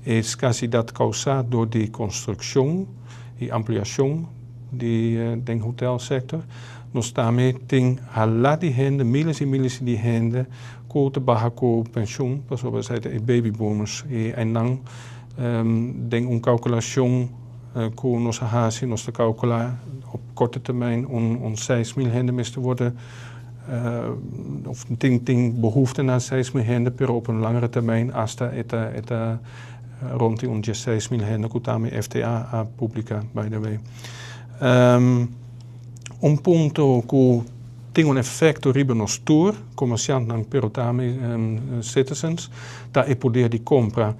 E skarsidat kousá dor di konstrukshon i ampliashon di den hotelsector. Nos tambe tin hala di hende, miles i miles di hende ku ta baha ku penshun pasobra esei ta e baby boomers i einan den un kalkulashon ku nos a hasi nos ta kalkulá op korte termijn un 6000 hende mester wòrdu of tin behoefte na 6000 hende, pero op un langere termijn hasta e ta rond di un 16.000 hende ku tambe FTA a publiká, by the way. Un punto ku tin un efekto riba nos tur, komersiantenan pero tambe citizens, ta e poder di kompra.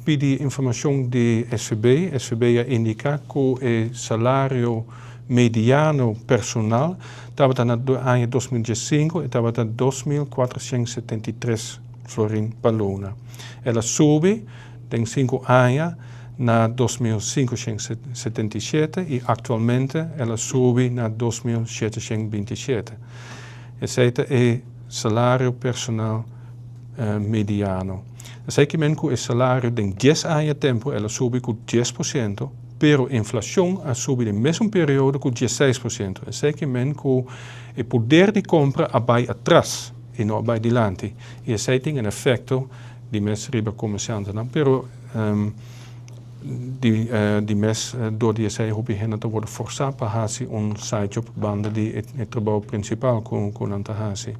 Pidi informashon di SVB, SVB a indiká ku e salario mediano personal tabata na aña 2015 tabata 2.473 florin pa luna. El a subi den 5 aña na 2.577 i aktualmente el a subi na 2.727. Esei ta e salario personal mediano. Esei ke men ku e salario den 10 aña tempu el a subi ku 10%, pero inflashon a subi den mesun periodo ku 16%. Esei ke men ku e poder di kompra a bai atras i no a bai dilanti. I esei tin un efekto di mes riba komersiantenan, pero di mes dor di esei hopi hende ta wòrdu forsá pa hasi un side job banda di e trabou prinsipal ku nan ta hasi.